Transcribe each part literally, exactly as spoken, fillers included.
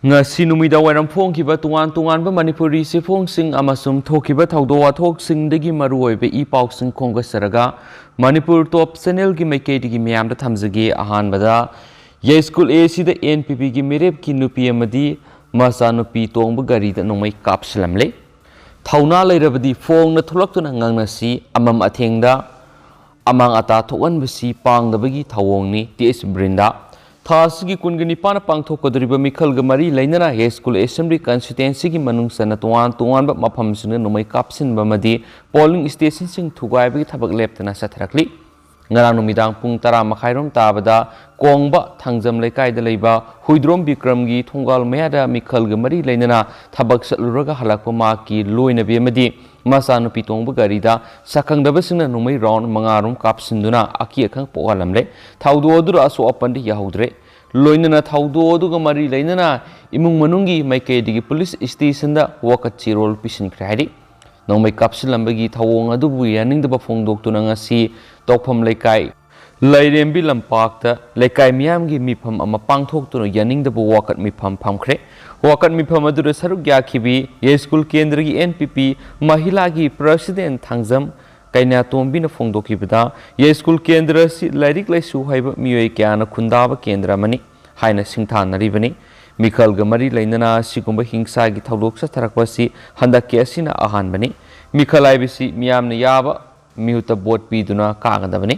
ꯉꯁꯤ ꯅꯨꯃꯤꯗꯥꯡ ꯋꯥꯏꯔꯝ ꯐꯣꯡꯈꯤꯕ ꯇꯣꯉꯥꯟ ꯇꯣꯉꯥꯟꯕ ꯃꯅꯤꯄꯨꯔꯤ ꯆꯦꯐꯣꯡꯁꯤꯡ ꯑꯃꯁꯨꯡ ꯊꯣꯛꯈꯤꯕ ꯊꯧꯗꯣꯛ ꯋꯥꯊꯣꯛꯁꯤꯡꯗꯒꯤ ꯃꯔꯨꯑꯣꯏꯕ ꯏ ꯄꯥꯎꯁꯤꯡ ꯈꯣꯝꯒꯠꯆꯔꯒ, ꯃꯅꯤꯄꯨꯔ ꯇꯣꯞ ꯆꯦꯅꯦꯜꯒꯤ ꯃꯥꯏꯀꯩꯗꯒꯤ ꯃꯌꯥꯝꯗ ꯊꯝꯖꯒꯦ꯫ ꯑꯍꯥꯟꯕꯗ, ꯌꯥꯏꯁ꯭ꯀꯨꯜ ꯑꯦ ꯁꯤꯗ ꯑꯦꯟ ꯄꯤ ꯄꯤꯒꯤ ꯃꯤꯔꯦꯞꯀꯤ ꯅꯨꯄꯤ ꯑꯃꯗꯤ ꯃꯆꯥꯅꯨꯄꯤ ꯇꯣꯡꯕ ꯒꯥꯔꯤꯗ ꯅꯣꯡꯃꯩ ꯀꯥꯞꯁꯤꯜꯂꯝꯂꯦ꯫ ꯊꯧꯅꯥ ꯂꯩꯔꯕꯗꯤ ꯐꯣꯡꯅ ꯊꯣꯛꯂꯛꯇꯨꯅ ꯉꯥꯡꯅꯁꯤ꯫ ꯑꯃꯝ ꯑꯊꯦꯡꯗ ꯑꯃꯥꯡ ꯑꯇꯥ ꯊꯣꯛꯍꯟꯕꯁꯤ ꯄꯥꯡꯗꯕꯒꯤ ꯊꯧꯑꯣꯡꯅꯤ꯫ ꯇꯤ ꯑꯦꯁ ꯕ꯭ꯔꯤꯟꯗꯥ꯫ ꯊꯥ ꯑꯁꯤꯒꯤ ꯀꯨꯟꯒ ꯅꯤꯄꯥꯟꯗ ꯄꯥꯡꯊꯣꯛꯀꯗꯧꯔꯤꯕ ꯃꯤꯈꯜꯒ ꯃꯔꯤ ꯂꯩꯅꯅ ꯌꯥꯏꯁ꯭ꯀꯨꯜ ꯑꯦꯁꯦꯝꯕ꯭ꯂꯤ ꯀꯟꯁꯇꯤꯇ꯭ꯋꯦꯟꯁꯤꯒꯤ ꯃꯅꯨꯡ ꯆꯟꯅ ꯇꯣꯉꯥꯟ ꯇꯣꯉꯥꯟꯕ ꯃꯐꯝꯁꯤꯡꯗ ꯅꯣꯡꯃꯩ ꯀꯥꯞꯁꯤꯟꯕ ꯑꯃꯗꯤ ꯄꯣꯂꯤꯡ ꯁ꯭ꯇꯦꯁꯟꯁꯤꯡ ꯊꯨꯒꯥꯏꯕꯒꯤ ꯊꯕꯛ ꯂꯦꯞꯇꯅ ꯆꯠꯊꯔꯛꯂꯤ꯫ ꯉꯔꯥꯡ ꯅꯨꯃꯤꯗꯥꯡ ꯄꯨꯡ ꯇꯔꯥ ꯃꯈꯥꯏꯔꯣꯝ ꯇꯥꯕꯗ ꯀꯣꯡꯕ ꯊꯥꯡꯖꯝ ꯂꯩꯀꯥꯏꯗ ꯂꯩꯕ ꯍꯨꯏꯗ꯭ꯔꯣꯝ ꯕꯤꯀ꯭ꯔꯝꯒꯤ ꯊꯣꯡꯒꯥꯜ ꯃꯌꯥꯗ ꯃꯤꯈꯜꯒ ꯃꯔꯤ ꯂꯩꯅꯅ ꯊꯕꯛ ꯆꯠꯂꯨꯔꯒ ꯍꯜꯂꯛꯄ ꯃꯍꯥꯛꯀꯤ ꯂꯣꯏꯅꯕꯤ ꯑꯃꯗꯤ ꯃꯆꯥꯅꯨꯄꯤ ꯇꯣꯡꯕ ꯒꯥꯔꯤꯗ ꯁꯛꯈꯪꯗꯕꯁꯤꯡꯅ ꯅꯣꯡꯃꯩ ꯔꯥꯎꯟ ꯃꯉꯥꯔꯣꯝ ꯀꯥꯞꯁꯤꯟꯗꯨꯅ ꯑꯀꯤ ꯑꯈꯪ ꯄꯣꯛꯍꯜꯂꯝꯂꯦ꯫ ꯊꯧꯗꯣꯛ ꯑꯗꯨꯗ ꯑꯁꯣꯛ ꯑꯄꯟꯗꯤ ꯌꯥꯍꯧꯗ꯭ꯔꯦ꯫ ꯂꯣꯏꯅꯅ ꯊꯧꯗꯣꯛ ꯑꯗꯨꯒ ꯃꯔꯤ ꯂꯩꯅꯅ ꯏꯃꯨꯡ ꯃꯅꯨꯡꯒꯤ ꯃꯥꯏꯀꯩꯗꯒꯤ ꯄꯨꯂꯤꯁ ꯁ꯭ꯇꯦꯁꯟꯗ ꯋꯥꯀꯠ ꯆꯦꯔꯣꯜ ꯄꯤꯁꯤꯟꯈ꯭ꯔꯦ ꯍꯥꯏꯔꯤ꯫ ꯅꯣꯡꯃꯩ ꯀꯥꯞꯁꯤꯜꯂꯝꯕꯒꯤ ꯊꯧꯑꯣꯡ ꯑꯗꯨꯕꯨ ꯌꯥꯅꯤꯡꯗꯕ ꯐꯣꯡꯗꯣꯛꯇꯨꯅ ꯉꯁꯤ ꯇꯧꯐꯝ ꯂꯩꯀꯥꯏ ꯂꯩꯔꯦꯝꯕꯤ ꯂꯝꯄꯥꯛꯇ ꯂꯩꯀꯥꯏ ꯃꯤꯌꯥꯝꯒꯤ ꯃꯤꯐꯝ ꯑꯃ ꯄꯥꯡꯊꯣꯛꯇꯨꯅ ꯌꯥꯅꯤꯡꯗꯕ ꯋꯥꯀꯠ ꯃꯤꯐꯝ ꯐꯝꯈ꯭ꯔꯦ꯫ ꯋꯥꯀꯠ ꯃꯤꯐꯝ ꯑꯗꯨꯗ ꯁꯔꯨꯛ ꯌꯥꯈꯤꯕꯤ ꯌꯥꯏꯁ꯭ꯀꯨꯜ ꯀꯦꯟꯗ꯭ꯔꯒꯤ ꯑꯦꯟ ꯄꯤ ꯄꯤ ꯃꯍꯤꯂꯥꯒꯤ ꯄ꯭ꯔꯁꯤꯗꯦꯟ ꯊꯥꯡꯖꯝ ꯀꯩꯅꯥꯇꯣꯝꯕꯤꯅ ꯐꯣꯡꯗꯣꯛꯈꯤꯕꯗ, ꯌꯥꯏꯁ꯭ꯀꯨꯜ ꯀꯦꯟꯗ꯭ꯔ ꯑꯁꯤ ꯂꯥꯏꯔꯤꯛ ꯂꯥꯏꯁꯨ ꯍꯩꯕ ꯃꯤꯑꯣꯏ ꯀꯌꯥꯅ ꯈꯨꯟꯗꯥꯕ ꯀꯦꯟꯗ꯭ꯔ ꯑꯃꯅꯤ ꯍꯥꯏꯅ ꯁꯤꯡꯊꯥꯅꯔꯤꯕꯅꯤ꯫ ꯃꯤꯈꯜꯒ ꯃꯔꯤ ꯂꯩꯅꯅ ꯑꯁꯤꯒꯨꯝꯕ ꯍꯤꯡꯁꯥꯒꯤ ꯊꯧꯗꯣꯛ ꯆꯠꯊꯔꯛꯄ ꯑꯁꯤ ꯍꯟꯗꯛꯀꯤ ꯑꯁꯤꯅ ꯑꯍꯥꯟꯕꯅꯤ꯫ ꯃꯤꯈꯜ ꯍꯥꯏꯕꯁꯤ ꯃꯤꯌꯥꯝꯅ ꯌꯥꯕ ꯃꯤꯍꯨꯠꯇ ꯚꯣꯠ ꯄꯤꯗꯨꯅ ꯀꯥꯒꯗꯕꯅꯤ꯫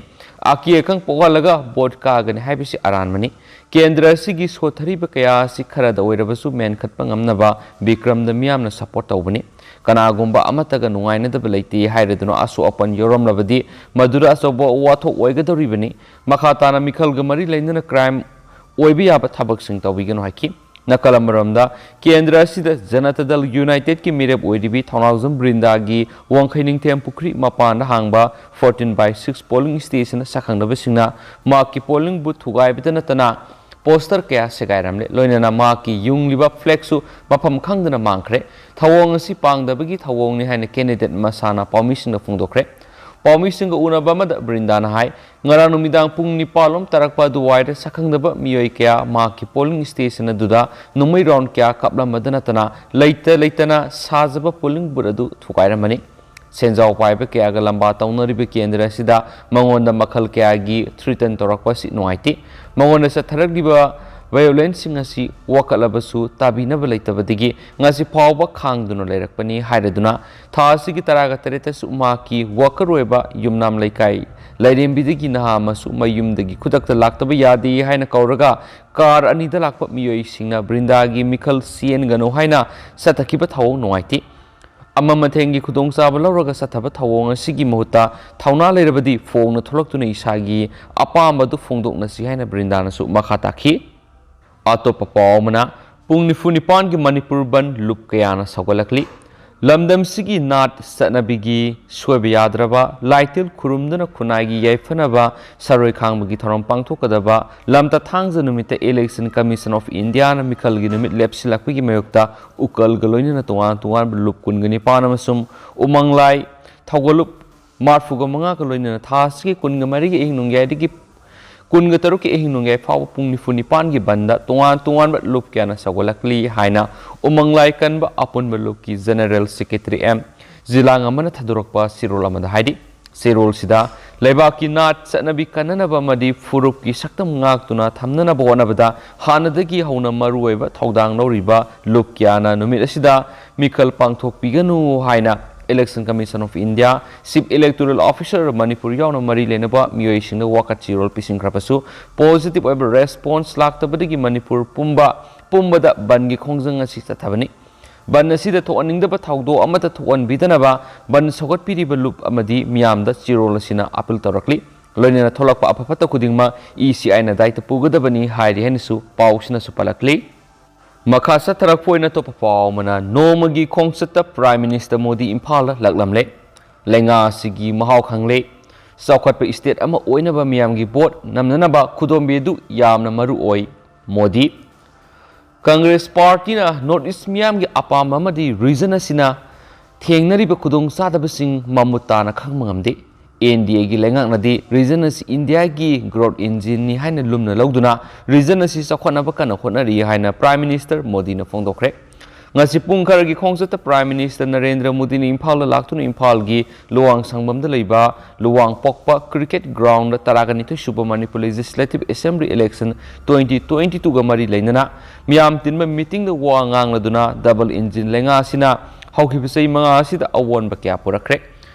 ꯑꯀꯤ ꯑꯈꯪ ꯄꯣꯛꯍꯜꯂꯒ ꯚꯣꯠ ꯀꯥꯒꯅꯤ ꯍꯥꯏꯕꯁꯤ ꯑꯔꯥꯟꯕꯅꯤ꯫ ꯀꯦꯟꯗ꯭ꯔ ꯑꯁꯤꯒꯤ ꯁꯣꯠꯊꯔꯤꯕ ꯀꯌꯥ ꯑꯁꯤ ꯈꯔꯗ ꯑꯣꯏꯔꯕꯁꯨ ꯃꯦꯟꯈꯠꯄ ꯉꯝꯅꯕ ꯕꯤꯀ꯭ꯔꯝꯗ ꯃꯤꯌꯥꯝꯅ ꯁꯄꯣꯔꯠ ꯇꯧꯕꯅꯤ꯫ ꯀꯅꯥꯒꯨꯝꯕ ꯑꯃꯠꯇꯒ ꯅꯨꯡꯉꯥꯏꯅꯗꯕ ꯂꯩꯇꯦ ꯍꯥꯏꯔꯗꯨꯅ ꯑꯁꯣꯛ ꯑꯄꯟ ꯌꯥꯎꯔꯝꯂꯕꯗꯤ ꯃꯗꯨꯗ ꯑꯆꯧꯕ ꯋꯥꯊꯣꯛ ꯑꯣꯏꯒꯗꯧꯔꯤꯕꯅꯤ꯫ ꯃꯈꯥ ꯇꯥꯅ ꯃꯤꯈꯜꯒ ꯃꯔꯤ ꯂꯩꯅꯅ ꯀ꯭ꯔꯥꯏꯝ ꯑꯣꯏꯕ ꯌꯥꯕ ꯊꯕꯛꯁꯤꯡ ꯇꯧꯕꯤꯒꯅꯨ ꯍꯥꯏꯈꯤ꯫ ꯅꯥꯀꯜ ꯑꯃꯔꯣꯝꯗ, ꯀꯦꯟꯗ꯭ꯔ ꯑꯁꯤꯗ ꯖꯅꯇꯥ ꯗꯜ ꯌꯨꯅꯥꯏꯇꯦꯗꯀꯤ ꯃꯤꯔꯦꯞ ꯑꯣꯏꯔꯤꯕꯤ ꯊꯧꯅꯥꯎꯖꯝ ꯕ꯭ꯔꯤꯟꯗꯥꯒꯤ ꯋꯥꯡꯈꯩ ꯅꯤꯡꯊꯦꯝ ꯄꯨꯈ꯭ꯔꯤ ꯃꯄꯥꯟꯗ ꯍꯥꯡꯕ fourteen by six polling stationꯗ ꯁꯛꯈꯪꯗꯕꯁꯤꯡꯅ ꯃꯍꯥꯛꯀꯤ polling booth ꯊꯨꯒꯥꯏꯕꯇ ꯅꯠꯇꯅ poster ꯀꯌꯥ ꯁꯦꯒꯥꯏꯔꯝꯂꯦ꯫ ꯂꯣꯏꯅꯅ ꯃꯍꯥꯛꯀꯤ ꯌꯨꯡꯂꯤꯕ flagꯁꯨ ꯃꯐꯝ ꯈꯪꯗꯅ ꯃꯥꯡꯈ꯭ꯔꯦ꯫ ꯊꯧꯑꯣꯡ ꯑꯁꯤ ꯄꯥꯡꯗꯕꯒꯤ ꯊꯧꯑꯣꯡꯅꯤ ꯍꯥꯏꯅ candidate ꯃꯁꯥꯅ ꯄꯥꯎꯃꯤꯁꯤꯡꯗ ꯐꯣꯡꯗꯣꯛꯈ꯭ꯔꯦ꯫ ꯄꯥꯎꯃꯤꯁꯤꯡꯒ ꯎꯅꯕ ꯑꯃꯗ ꯕ꯭ꯔꯤꯟꯗꯥꯅ ꯍꯥꯏ, ꯉꯔꯥꯡ ꯅꯨꯃꯤꯗꯥꯡ ꯄꯨꯡ ꯅꯤꯄꯥꯜ ꯂꯣꯝ ꯇꯥꯔꯛꯄ ꯑꯗꯨꯋꯥꯏꯗ ꯁꯛꯈꯪꯗꯕ ꯃꯤꯑꯣꯏ ꯀꯌꯥ ꯃꯍꯥꯛꯀꯤ polling station ꯑꯗꯨꯗ ꯅꯣꯡꯃꯩ round ꯀꯌꯥ ꯀꯥꯞꯂꯝꯕꯗ ꯅꯠꯇꯅ ꯂꯩꯇ ꯂꯩꯇꯅ ꯁꯥꯖꯕ polling booth ꯑꯗꯨ ꯊꯨꯒꯥꯏꯔꯝꯕꯅꯤ꯫ ꯁꯦꯟꯖꯥꯎ ꯄꯥꯏꯕ ꯀꯌꯥꯒ ꯂꯝꯕꯥ ꯇꯧꯅꯔꯤꯕ ꯀꯦꯟꯗ꯭ꯔ ꯑꯁꯤꯗ ꯃꯉꯣꯟꯗ ꯃꯈꯜ ꯀꯌꯥꯒꯤ threaten ꯇꯧꯔꯛꯄ ꯑꯁꯤ ꯅꯨꯡꯉꯥꯏꯇꯦ꯫ ꯃꯉꯣꯟꯗ ꯆꯠꯊꯔꯛꯂꯤꯕ violenceꯁꯤꯡ ꯑꯁꯤ ꯋꯥꯀꯠꯂꯕꯁꯨ ꯇꯥꯕꯤꯅꯕ ꯂꯩꯇꯕꯗꯒꯤ ꯉꯁꯤ ꯐꯥꯎꯕ ꯈꯥꯡꯗꯨꯅ ꯂꯩꯔꯛꯄꯅꯤ ꯍꯥꯏꯔꯗꯨꯅ, ꯊꯥ ꯑꯁꯤꯒꯤ ꯇꯔꯥꯒ ꯇꯔꯦꯠꯇꯁꯨ ꯃꯍꯥꯛꯀꯤ worker ꯑꯣꯏꯕ ꯌꯨꯝꯅꯥꯝ ꯂꯩꯀꯥꯏ ꯂꯥꯏꯔꯦꯝꯕꯤꯗꯒꯤ ꯅꯍꯥ ꯑꯃꯁꯨ ꯃꯌꯨꯝꯗꯒꯤ ꯈꯨꯗꯛꯇ ꯂꯥꯛꯇꯕ ꯌꯥꯗꯦ ꯍꯥꯏꯅ ꯀꯧꯔꯒ car ꯑꯅꯤꯗ ꯂꯥꯛꯄ ꯃꯤꯑꯣꯏꯁꯤꯡꯅ ꯕ꯭ꯔꯤꯟꯗꯥꯒꯤ ꯃꯤꯈꯜ ꯆꯦꯟꯒꯅꯨ ꯍꯥꯏꯅ ꯆꯠꯊꯈꯤꯕ ꯊꯧꯑꯣꯡ ꯅꯨꯡꯉꯥꯏꯇꯦ꯫ ꯑꯃ ꯃꯊꯦꯡꯒꯤ ꯈꯨꯗꯣꯡꯆꯥꯕ ꯂꯧꯔꯒ ꯆꯠꯊꯕ ꯊꯧꯑꯣꯡ ꯑꯁꯤꯒꯤ ꯃꯍꯨꯠꯇ ꯊꯧꯅꯥ ꯂꯩꯔꯕꯗꯤ ꯐꯣꯡꯅ ꯊꯣꯛꯂꯛꯇꯨꯅ ꯏꯁꯥꯒꯤ ꯑꯄꯥꯝꯕꯗꯨ ꯐꯣꯡꯗꯣꯛꯅꯁꯤ ꯍꯥꯏꯅ ꯕ꯭ꯔꯤꯟꯗꯥꯅꯁꯨ ꯃꯈꯥ ꯇꯥꯈꯤ꯫ ꯑꯇꯣꯞꯄ ꯄꯥꯎ ꯑꯃꯅ, ꯄꯨꯡ ꯅꯤꯐꯨ ꯅꯤꯄꯥꯟꯒꯤ ꯃꯅꯤꯄꯨꯔ ꯕꯟꯗ ꯂꯨꯞ ꯀꯌꯥꯅ ꯁꯧꯒꯠꯂꯛꯂꯤ꯫ ꯂꯝꯗꯝꯁꯤꯒꯤ ꯅꯥꯠ ꯆꯠꯅꯕꯤꯒꯤ ꯁꯣꯏꯕ ꯌꯥꯗ꯭ꯔꯕ ꯂꯥꯏꯇꯤꯜ ꯈꯨꯔꯨꯝꯗꯨꯅ ꯈꯨꯟꯅꯥꯏꯒꯤ ꯌꯥꯏꯐꯅꯕ ꯁꯔꯣꯏ ꯈꯥꯡꯕꯒꯤ ꯊꯧꯔꯝ ꯄꯥꯡꯊꯣꯛꯀꯗꯕ ꯂꯝꯇꯥ ꯊꯥꯡꯖ ꯅꯨꯃꯤꯠꯇ Election Commission of Indiaꯅ ꯃꯤꯈꯜꯒꯤ ꯅꯨꯃꯤꯠ ꯂꯦꯞꯁꯤꯜꯂꯛꯄꯒꯤ ꯃꯥꯌꯣꯛꯇ ꯎꯀꯜꯒ ꯂꯣꯏꯅꯅ ꯇꯣꯉꯥꯟ ꯇꯣꯉꯥꯟꯕ ꯂꯨꯞ ꯀꯨꯟꯒ ꯅꯤꯄꯥꯟ ꯑꯃꯁꯨꯡ ꯎꯃꯪꯂꯥꯏ ꯊꯧꯒꯜꯂꯨꯞ ꯃꯔꯐꯨꯒ ꯃꯉꯥꯒ ꯂꯣꯏꯅꯅ ꯊꯥ ꯑꯁꯤꯒꯤ ꯀꯨꯟꯒ ꯃꯔꯤꯒꯤ ꯑꯍꯤꯡ ꯅꯣꯡꯌꯥꯏꯗꯒꯤ ꯀꯨꯟꯒ ꯇꯔꯨꯛꯀꯤ ꯑꯍꯤꯡ ꯅꯣꯡꯌꯥꯏ ꯐꯥꯎꯕ ꯄꯨꯡ ꯅꯤꯐꯨ ꯅꯤꯄꯥꯟꯒꯤ ꯕꯟꯗ ꯇꯣꯉꯥꯟ ꯇꯣꯉꯥꯟꯕ ꯂꯨꯞ ꯀꯌꯥꯅ ꯁꯧꯒꯠꯂꯛꯂꯤ ꯍꯥꯏꯅ ꯎꯃꯪꯂꯥꯏ ꯀꯟꯕ ꯑꯄꯨꯟꯕ ꯂꯨꯞꯀꯤ General Secretary ꯑꯦꯝ ꯖꯤꯂꯥꯡ ꯑꯃꯅ ꯊꯥꯗꯣꯔꯛꯄ ꯆꯦꯔꯣꯜ ꯑꯃꯗ ꯍꯥꯏꯔꯤ꯫ ꯆꯦꯔꯣꯜꯁꯤꯗ ꯂꯩꯕꯥꯛꯀꯤ ꯅꯥꯠ ꯆꯠꯅꯕꯤ ꯀꯟꯅꯅꯕ ꯑꯃꯗꯤ ꯐꯨꯔꯨꯞꯀꯤ ꯁꯛꯇꯝ ꯉꯥꯛꯇꯨꯅ ꯊꯝꯅꯅꯕ ꯍꯣꯠꯅꯕꯗ ꯍꯥꯟꯅꯗꯒꯤ ꯍꯧꯅ ꯃꯔꯨꯑꯣꯏꯕ ꯊꯧꯗꯥꯡ ꯂꯧꯔꯤꯕ ꯂꯨꯞ ꯀꯌꯥꯅ ꯅꯨꯃꯤꯠ ꯑꯁꯤꯗ ꯃꯤꯈꯜ ꯄꯥꯡꯊꯣꯛꯄꯤꯒꯅꯨ ꯍꯥꯏꯅ Election Commission of India, Chief Electoral Officer Manipur ꯌꯥꯎꯅ ꯃꯔꯤ ꯂꯩꯅꯕ ꯃꯤꯑꯣꯏꯁꯤꯡꯗ ꯋꯥꯀꯠ ꯆꯦꯔꯣꯜ ꯄꯤꯁꯤꯟꯈ꯭ꯔꯕꯁꯨ, positive ꯑꯣꯏꯕ response ꯂꯥꯛꯇꯕꯗꯒꯤ ꯃꯅꯤꯄꯨꯔ ꯄꯨꯝꯕ, ꯄꯨꯝꯕꯗ ꯕꯟꯒꯤ ꯈꯣꯡꯖꯪ ꯑꯁꯤ ꯆꯠꯊꯕꯅꯤ꯫ ꯕꯟ ꯑꯁꯤꯗ ꯊꯣꯛꯍꯟꯅꯤꯡꯗꯕ ꯊꯧꯗꯣꯛ ꯑꯃꯠꯇ ꯊꯣꯛꯍꯟꯕꯤꯗꯅꯕ ꯕꯟ ꯁꯧꯒꯠꯄꯤꯔꯤꯕ ꯂꯨꯞ ꯑꯃꯗꯤ ꯃꯤꯌꯥꯝꯗ ꯆꯦꯔꯣꯜ ꯑꯁꯤꯅ appeal ꯇꯧꯔꯛꯂꯤ꯫ ꯂꯣꯏꯅꯅ ꯊꯣꯛꯂꯛꯄ ꯑꯐ ꯐꯠꯇ ꯈꯨꯗꯤꯡꯃꯛ ECIꯅ ꯗꯥꯏꯇ ꯄꯨꯒꯗꯕꯅꯤ ꯍꯥꯏꯔꯤ ꯍꯥꯏꯅꯁꯨ ꯄꯥꯎꯁꯤꯅꯁꯨ ꯄꯜꯂꯛꯂꯤ꯫ ꯃꯈꯥ ꯆꯠꯊꯔꯛꯄ ꯑꯣꯏꯅ ꯑꯇꯣꯞꯄ ꯄꯥꯎ ꯑꯃꯅ, ꯅꯣꯡꯃꯒꯤ ꯈꯣꯡꯆꯠꯇ Prime Minister ꯃꯣꯗꯤ ꯏꯝꯐꯥꯜꯗ ꯂꯥꯛꯂꯝꯂꯦ꯫ ꯂꯩꯉꯥꯛ ꯑꯁꯤꯒꯤ ꯃꯍꯥꯎ ꯈꯪꯂꯦ꯫ ꯆꯥꯎꯈꯠꯄ state ꯑꯃ ꯑꯣꯏꯅꯕ ꯃꯤꯌꯥꯝꯒꯤ vote ꯅꯝꯅꯅꯕ ꯈꯨꯗꯣꯝꯕꯤ ꯑꯗꯨ ꯌꯥꯝꯅ ꯃꯔꯨ ꯑꯣꯏ꯫ ꯃꯣꯗꯤ, Congress partyꯅ North East ꯃꯤꯌꯥꯝꯒꯤ ꯑꯄꯥꯝꯕ ꯑꯃꯗꯤ region ꯑꯁꯤꯅ ꯊꯦꯡꯅꯔꯤꯕ ꯈꯨꯗꯣꯡꯆꯥꯗꯕꯁꯤꯡ ꯃꯃꯨꯠ ꯇꯥꯅ ꯈꯪꯕ ꯉꯝꯗꯦ꯫ ꯑꯦꯟ ꯗꯤ ꯑꯦꯒꯤ ꯂꯩꯉꯥꯛꯅꯗꯤ ꯔꯤꯖꯟ ꯑꯁꯤ ꯏꯟꯗꯤꯌꯥꯒꯤ ꯒ꯭ꯔꯣꯊ ꯏꯟꯖꯤꯟꯅꯤ ꯍꯥꯏꯅ ꯂꯨꯝꯅ ꯂꯧꯗꯨꯅ ꯔꯤꯖꯟ ꯑꯁꯤ ꯆꯥꯎꯈꯠꯅꯕ ꯀꯟꯅ ꯍꯣꯠꯅꯔꯤ ꯍꯥꯏꯅ ꯄ꯭ꯔꯥꯏꯝ ꯃꯤꯅꯤꯁꯇꯔ ꯃꯣꯗꯤꯅ ꯐꯣꯡꯗꯣꯛꯈ꯭ꯔꯦ꯫ ꯉꯁꯤ ꯄꯨꯡ ꯈꯔꯒꯤ ꯈꯣꯡꯆꯠꯇ ꯄ꯭ꯔꯥꯏꯝ ꯃꯤꯅꯤꯁꯇꯔ ꯅꯔꯦꯟꯗ꯭ꯔ ꯃꯣꯗꯤꯅ ꯏꯝꯐꯥꯜꯗ ꯂꯥꯛꯇꯨꯅ ꯏꯝꯐꯥꯜꯒꯤ ꯂꯨꯋꯥꯡ ꯁꯪꯕꯝꯗ ꯂꯩꯕ ꯂꯨꯋꯥꯡ ꯄꯣꯛꯄ ꯀ꯭ꯔꯤꯀꯦꯠ ꯒ꯭ꯔꯥꯎꯟꯗ ꯇꯔꯥꯒ ꯅꯤꯊꯣꯏ ꯁꯨꯕ Manipur legislative assembly election twenty twenty ꯇꯨꯒ ꯃꯔꯤ ꯂꯩꯅꯅ ꯃꯤꯌꯥꯝ ꯇꯤꯟꯕ ꯃꯤꯇꯤꯡꯗ ꯋꯥ ꯉꯥꯡꯂꯗꯨꯅ ꯗꯕꯜ ꯏꯟꯖꯤꯟ ꯂꯩꯉꯥꯛ ꯑꯁꯤꯅ ꯍꯧꯈꯤꯕ ꯆꯍꯤ ꯃꯉꯥ ꯑꯁꯤꯗ ꯑꯑꯣꯟꯕ ꯀꯌꯥ ꯄꯨꯔꯛꯈ꯭ꯔꯦ꯫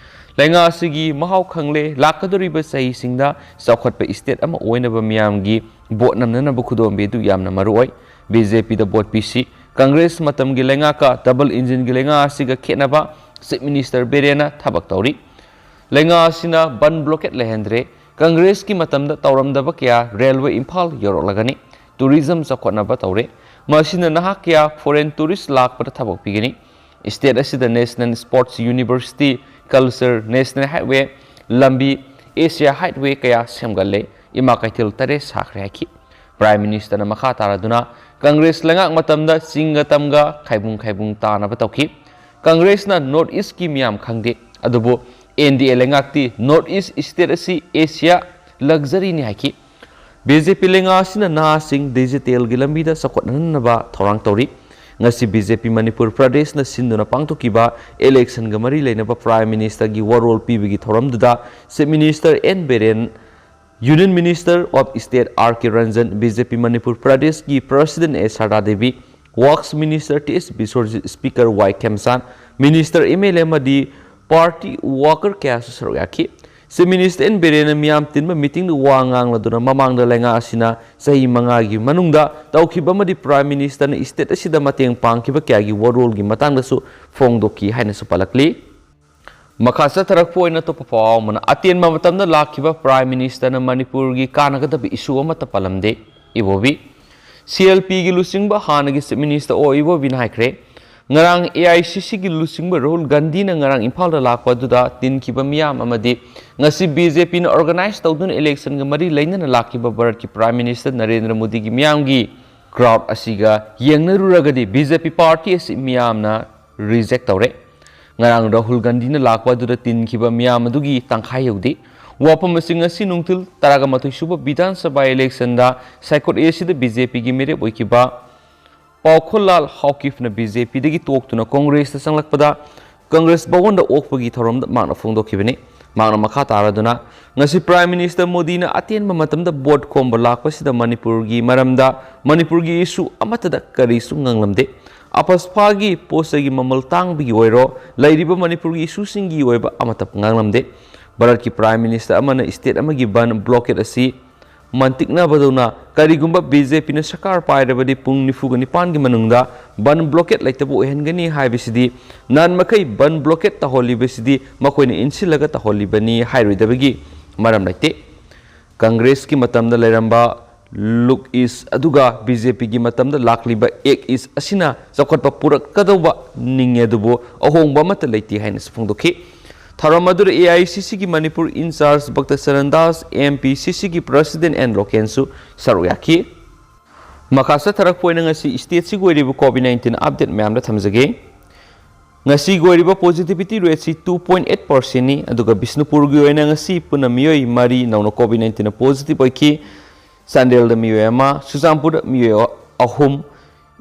ꯂꯩꯉꯥꯛ ꯑꯁꯤꯒꯤ ꯃꯍꯥꯎ ꯈꯪꯂꯦ, ꯂꯥꯛꯀꯗꯧꯔꯤꯕ ꯆꯍꯤꯁꯤꯡꯗ ꯆꯥꯎꯈꯠꯄ ꯏꯁꯇꯦꯠ ꯑꯃ ꯑꯣꯏꯅꯕ ꯃꯤꯌꯥꯝꯒꯤ ꯚꯣꯠ ꯅꯝꯅꯅꯕ ꯈꯨꯗꯣꯝꯕꯤ ꯑꯗꯨ ꯌꯥꯝꯅ ꯃꯔꯨ ꯑꯣꯏ꯫ ꯕꯤ ꯖꯦ ꯄꯤꯗ ꯚꯣꯠ ꯄꯤꯁꯤ꯫ ꯀꯪꯒ꯭ꯔꯦꯁ ꯃꯇꯝꯒꯤ ꯂꯩꯉꯥꯛꯀ ꯗꯕꯜ ꯏꯟꯖꯤꯟꯒꯤ ꯂꯩꯉꯥꯛ ꯑꯁꯤꯒ ꯈꯦꯠꯅꯕ ꯆꯤꯐ ꯃꯤꯅꯤꯁꯇꯔ ꯕꯤꯔꯦꯟꯅ ꯊꯕꯛ ꯇꯧꯔꯤ꯫ ꯂꯩꯉꯥꯛ ꯑꯁꯤꯅ ꯕꯟ ꯕ꯭ꯂꯣꯀꯦꯠ ꯂꯩꯍꯟꯗ꯭ꯔꯦ꯫ ꯀꯪꯒ꯭ꯔꯦꯁꯀꯤ ꯃꯇꯝꯗ ꯇꯧꯔꯝꯗꯕ ꯀꯌꯥ ꯔꯦꯜꯋꯦ ꯏꯝꯐꯥꯜ ꯌꯧꯔꯛꯂꯒꯅꯤ꯫ ꯇꯨꯔꯤꯖꯝ ꯆꯥꯎꯈꯠꯅꯕ ꯇꯧꯔꯦ꯫ ꯃꯁꯤꯅ ꯅꯍꯥ ꯀꯌꯥ ꯐꯣꯔꯦꯟ ꯇꯨꯔꯤꯁ ꯂꯥꯛꯄꯗ ꯊꯕꯛ ꯄꯤꯒꯅꯤ꯫ ꯁ꯭ꯇꯦꯠ ꯑꯁꯤꯗ national sports university, culture, national highway, ꯂꯝꯕꯤ, ꯑꯦꯁꯤꯌꯥ ꯍꯥꯏꯋꯦ ꯀꯌꯥ ꯁꯦꯝꯒꯠꯂꯦ꯫ ꯏꯃꯥ ꯀꯩꯊꯦꯜ ꯇꯔꯦꯠ ꯁꯥꯈ꯭ꯔꯦ ꯍꯥꯏꯈꯤ꯫ ꯄ꯭ꯔꯥꯏꯝ ꯃꯤꯅꯤꯁꯇꯔꯅ ꯃꯈꯥ ꯇꯥꯔꯗꯨꯅ ꯀꯪꯒ꯭ꯔꯦꯁ ꯂꯩꯉꯥꯛ ꯃꯇꯝꯗ ꯆꯤꯡꯒ ꯇꯝꯒ ꯈꯥꯏꯕꯨꯡ ꯈꯥꯏꯕꯨꯡ ꯇꯥꯅꯕ ꯇꯧꯈꯤ꯫ ꯀꯪꯒ꯭ꯔꯦꯁꯅ ꯅꯣꯔꯠ ꯏꯁꯀꯤ ꯃꯤꯌꯥꯝ ꯈꯪꯗꯦ, ꯑꯗꯨꯕꯨ ꯑꯦꯟ ꯗꯤ ꯑꯦ ꯂꯩꯉꯥꯛꯇꯤ ꯅꯣꯔꯠ ꯏꯁ ꯁ꯭ꯇꯦꯠ ꯑꯁꯤ ꯑꯦꯁꯤꯌꯥ ꯂꯛꯖꯔꯤꯅꯤ ꯍꯥꯏꯈꯤ꯫ ꯕꯤ ꯖꯦ ꯄꯤ ꯂꯩꯉꯥꯛ ꯑꯁꯤꯅ ꯅꯍꯥꯁꯤꯡ ꯗꯤꯖꯤꯇꯦꯜꯒꯤ ꯂꯝꯕꯤꯗ ꯆꯥꯎꯈꯠꯍꯟꯅꯕ ꯊꯧꯔꯥꯡ ꯇꯧꯔꯤ꯫ ꯉꯁꯤ ꯕꯤ ꯖꯦ ꯄꯤ ꯃꯅꯤꯄꯨꯔ ꯄ꯭ꯔꯗꯦꯁꯅ ꯁꯤꯟꯗꯨꯅ ꯄꯥꯡꯊꯣꯛꯈꯤꯕ ꯏꯂꯦꯛꯁꯟꯒ ꯃꯔꯤ ꯂꯩꯅꯕ ꯄ꯭ꯔꯥꯏꯝ ꯃꯤꯅꯤꯁꯇꯔꯒꯤ ꯋꯥꯔꯣꯜ ꯄꯤꯕꯒꯤ ꯊꯧꯔꯝꯗꯨꯗ chief minister N Biren, union minister of state R K Ranjan, B J P Manipur ꯄ꯭ꯔꯗꯦꯁꯀꯤ president A Sharda Devi, works minister T S Biswajit, speaker Y Khemchand, minister, M L A ꯑꯃꯗꯤ ꯄꯥꯔꯇꯤ ꯋꯥꯀꯔ ꯀꯌꯥꯁꯨ ꯁꯔꯨꯛ ꯌꯥꯈꯤ꯫ ꯆꯤꯐ ꯃꯤꯅꯤꯁꯇꯔ ꯑꯦꯟ ꯕꯤꯔꯦꯟꯅ ꯃꯤꯌꯥꯝ ꯇꯤꯟꯕ ꯃꯤꯇꯤꯡꯗ ꯋꯥ ꯉꯥꯡꯂꯗꯨꯅ ꯃꯃꯥꯡꯗ ꯂꯩꯉꯥꯛ ꯑꯁꯤꯅ ꯆꯍꯤ ꯃꯉꯥꯒꯤ ꯃꯅꯨꯡꯗ ꯇꯧꯈꯤꯕ ꯑꯃꯗꯤ ꯄ꯭ꯔꯥꯏꯝ ꯃꯤꯅꯤꯁꯇꯔꯅ ꯁ꯭ꯇꯦꯠ ꯑꯁꯤꯗ ꯃꯇꯦꯡ ꯄꯥꯡꯈꯤꯕ ꯀꯌꯥꯒꯤ ꯋꯥꯔꯣꯜꯒꯤ ꯃꯇꯥꯡꯗꯁꯨ ꯐꯣꯡꯗꯣꯛꯈꯤ ꯍꯥꯏꯅꯁꯨ ꯄꯜꯂꯛꯂꯤ꯫ ꯃꯈꯥ ꯆꯠꯊꯔꯛꯄ ꯑꯣꯏꯅ ꯑꯇꯣꯞꯄ ꯄꯥꯎ ꯑꯃꯅ, ꯑꯇꯦꯟꯕ ꯃꯇꯝꯗ ꯂꯥꯛꯈꯤꯕ ꯄ꯭ꯔꯥꯏꯝ ꯃꯤꯅꯤꯁꯇꯔꯅ ꯃꯅꯤꯄꯨꯔꯒꯤ ꯀꯥꯟꯅꯒꯗꯕ ꯏꯁꯨ ꯑꯃꯠꯇ ꯄꯜꯂꯝꯗꯦ, ꯏꯕꯣꯕꯤ꯫ ꯁꯤ ꯑꯦꯜ ꯄꯤꯒꯤ ꯂꯨꯆꯤꯡꯕ ꯍꯥꯟꯅꯒꯤ ꯆꯤꯐ ꯃꯤꯅꯤꯁꯇꯔ ꯑꯣ ꯏꯕꯣꯕꯤꯅ ꯍꯥꯏꯈ꯭ꯔꯦ, ꯉꯔꯥꯡ ꯑꯦ ꯑꯥꯏ ꯁꯤ ꯁꯤꯒꯤ ꯂꯨꯆꯤꯡꯕ ꯔꯥꯍꯨꯜ ꯒꯥꯟꯙꯤꯅ ꯉꯔꯥꯡ ꯏꯝꯐꯥꯜꯗ ꯂꯥꯛꯄ ꯑꯗꯨꯗ ꯇꯤꯟꯈꯤꯕ ꯃꯤꯌꯥꯝ ꯑꯃꯗꯤ ꯉꯁꯤ ꯕꯤ ꯖꯦ ꯄꯤꯅ ꯑꯣꯔꯒꯅꯥꯏꯖ ꯇꯧꯗꯨꯅ ꯏꯂꯦꯛꯁꯟꯒ ꯃꯔꯤ ꯂꯩꯅꯅ ꯂꯥꯛꯈꯤꯕ ꯚꯥꯔꯠꯀꯤ ꯄ꯭ꯔꯥꯏꯝ ꯃꯤꯅꯤꯁꯇꯔ ꯅꯔꯦꯟꯗ꯭ꯔ ꯃꯣꯗꯤꯒꯤ ꯃꯤꯌꯥꯝꯒꯤ ꯀ꯭ꯔꯥꯎꯗ ꯑꯁꯤꯒ ꯌꯦꯡꯅꯔꯨꯔꯒꯗꯤ ꯕꯤ ꯖꯦ ꯄꯤ ꯄꯥꯔꯇꯤ ꯑꯁꯤ ꯃꯤꯌꯥꯝꯅ ꯔꯤꯖꯦꯛ ꯇꯧꯔꯦ꯫ ꯉꯔꯥꯡ ꯔꯥꯍꯨꯜ ꯒꯥꯟꯙꯤꯅ ꯂꯥꯛꯄ ꯑꯗꯨꯗ ꯇꯤꯟꯈꯤꯕ ꯃꯤꯌꯥꯝ ꯑꯗꯨꯒꯤ ꯇꯪꯈꯥꯏ ꯌꯧꯗꯦ꯫ ꯋꯥꯐꯝ ꯑꯁꯤ ꯉꯁꯤ ꯅꯨꯡꯊꯤꯜ ꯇꯔꯥꯒ ꯃꯥꯊꯣꯏ ꯁꯨꯕ ꯕꯤꯙꯥꯟ ꯁꯚꯥ ꯏꯂꯦꯛꯁꯟꯗ ꯁꯥꯏꯀꯣꯠ ꯑꯦ ꯁꯤꯗ ꯕꯤ ꯖꯦ ꯄꯤꯒꯤ ꯃꯤꯔꯦꯞ ꯑꯣꯏꯈꯤꯕ ꯄꯥꯎꯈꯣꯜꯂꯥꯜ ꯍꯥꯎꯀꯤꯞꯅ ꯕꯤ ꯖꯦ ꯄꯤꯗꯒꯤ ꯇꯣꯛꯇꯨꯅ ꯀꯣꯡꯒ꯭ꯔꯦꯁꯇ ꯆꯪꯂꯛꯄꯗ ꯀꯪꯒ꯭ꯔꯦꯁ ꯚꯋꯟꯗ ꯑꯣꯛꯄꯒꯤ ꯊꯧꯔꯝꯗ ꯃꯍꯥꯛꯅ ꯐꯣꯡꯗꯣꯛꯈꯤꯕꯅꯤ꯫ ꯃꯍꯥꯛꯅ ꯃꯈꯥ ꯇꯥꯔꯗꯨꯅ, "ꯉꯁꯤ ꯄ꯭ꯔꯥꯏꯝ ꯃꯤꯅꯤꯁꯇꯔ ꯃꯣꯗꯤꯅ ꯑꯇꯦꯟꯕ ꯃꯇꯝꯗ ꯚꯣꯠ ꯈꯣꯝꯕ ꯂꯥꯛꯄꯁꯤꯗ ꯃꯅꯤꯄꯨꯔꯒꯤ ꯃꯔꯝꯗ, ꯃꯅꯤꯄꯨꯔꯒꯤ ꯏꯁꯨ ꯑꯃꯠꯇꯗ ꯀꯔꯤꯁꯨ ꯉꯥꯡꯂꯝꯗꯦ꯫ ꯑꯐꯁꯐꯥꯒꯤ ꯄꯣꯠ ꯆꯩꯒꯤ ꯃꯃꯜ ꯇꯥꯡꯕꯒꯤ ꯑꯣꯏꯔꯣ, ꯂꯩꯔꯤꯕ ꯃꯅꯤꯄꯨꯔꯒꯤ ꯏꯁꯨꯁꯤꯡꯒꯤ ꯑꯣꯏꯕ ꯑꯃꯠꯇ ꯉꯥꯡꯂꯝꯗꯦ꯫ ꯚꯥꯔꯠꯀꯤ ꯄ꯭ꯔꯥꯏꯝ ꯃꯤꯅꯤꯁꯇꯔ ꯑꯃꯅ ꯁ꯭ꯇꯦꯠ ꯑꯃꯒꯤ ꯕꯟ ꯕ꯭ꯂꯣꯀꯦꯠ ꯑꯁꯤ ꯃꯟꯇꯤꯛꯅꯕꯗꯧꯅ, ꯀꯔꯤꯒꯨꯝꯕ ꯕꯤ ꯖꯦ ꯄꯤꯅ ꯁꯔꯀꯥꯔ ꯄꯥꯏꯔꯕꯗꯤ ꯄꯨꯡ ꯅꯤꯐꯨꯒ ꯅꯤꯄꯥꯟꯒꯤ ꯃꯅꯨꯡꯗ ꯕꯟ ꯕ꯭ꯂꯣꯀꯦꯠ ꯂꯩꯇꯕ ꯑꯣꯏꯍꯟꯒꯅꯤ ꯍꯥꯏꯕꯁꯤꯗꯤ, ꯅꯍꯥꯟ ꯃꯈꯩ ꯕꯟ ꯕ꯭ꯂꯣꯀꯦꯠ ꯇꯧꯍꯜꯂꯤꯕꯁꯤꯗꯤ ꯃꯈꯣꯏꯅ ꯏꯟꯁꯤꯜꯂꯒ ꯇꯧꯍꯜꯂꯤꯕꯅꯤ ꯍꯥꯏꯔꯣꯏꯗꯕꯒꯤ ꯃꯔꯝ ꯂꯩꯇꯦ꯫ ꯀꯪꯒ꯭ꯔꯦꯁꯀꯤ ꯃꯇꯝꯗ ꯂꯩꯔꯝꯕ ꯂꯨꯛ ꯏꯁ ꯑꯗꯨꯒ ꯕꯤ ꯖꯦ ꯄꯤꯒꯤ ꯃꯇꯝꯗ ꯂꯥꯛꯂꯤꯕ ꯑꯦꯛ ꯏꯁ ꯑꯁꯤꯅ ꯆꯥꯎꯈꯠꯄ ꯄꯨꯔꯛꯀꯗꯧꯕ ꯅꯤꯡꯉꯦ, ꯑꯗꯨꯕꯨ ꯑꯍꯣꯡꯕ ꯑꯃꯠꯇ ꯂꯩꯇꯦ" ꯍꯥꯏꯅꯁꯨ ꯐꯣꯡꯗꯣꯛꯈꯤ꯫ ꯊꯧꯔꯝ ꯑꯗꯨꯗ ꯑꯦ ꯑꯥꯏ ꯁꯤ ꯁꯤꯒꯤ Manipur incharge Bhakta Charan Das, M P C ꯁꯤꯒꯤ ꯄ꯭ꯔꯁꯤꯗꯦꯟ ꯑꯦꯟ ꯂꯣꯀꯦꯟꯁꯨ ꯁꯔꯨꯛ ꯌꯥꯈꯤ꯫ ꯃꯈꯥ ꯆꯠꯊꯔꯛꯄ ꯑꯣꯏꯅ ꯉꯁꯤ ꯁ꯭ꯇꯦꯠꯁꯤꯒꯤ ꯑꯣꯏꯔꯤꯕ ꯀꯣꯚꯤꯗ ꯅꯥꯏꯟꯇꯤꯟ ꯑꯞꯗꯦꯠ ꯃꯌꯥꯝꯗ ꯊꯝꯖꯒꯦ꯫ ꯉꯁꯤꯒꯤ ꯑꯣꯏꯔꯤꯕ ꯄꯣꯖꯤꯇꯤꯚꯤꯇꯤ ꯔꯦꯠꯁꯤ ꯇꯨ ꯄꯣꯏꯟꯠ ꯑꯩꯠ ꯄꯥꯔꯁꯦꯟꯅꯤ, ꯑꯗꯨꯒ ꯕꯤꯁꯅꯨꯄꯨꯔꯒꯤ ꯑꯣꯏꯅ ꯉꯁꯤ ꯄꯨꯟꯅ ꯃꯤꯑꯣꯏ ꯃꯔꯤ ꯅꯧꯅ ꯀꯣꯚꯤꯗ ꯅꯥꯏꯟꯇꯤꯟꯅ ꯄꯣꯖꯤꯇꯤꯚ ꯑꯣꯏꯈꯤ꯫ ꯆꯥꯟꯗꯦꯜꯗ ꯃꯤꯑꯣꯏ ꯑꯃ, ꯆꯨꯔꯆꯥꯟꯄꯨꯔꯗ ꯃꯤꯑꯣꯏ ꯑꯍꯨꯝ,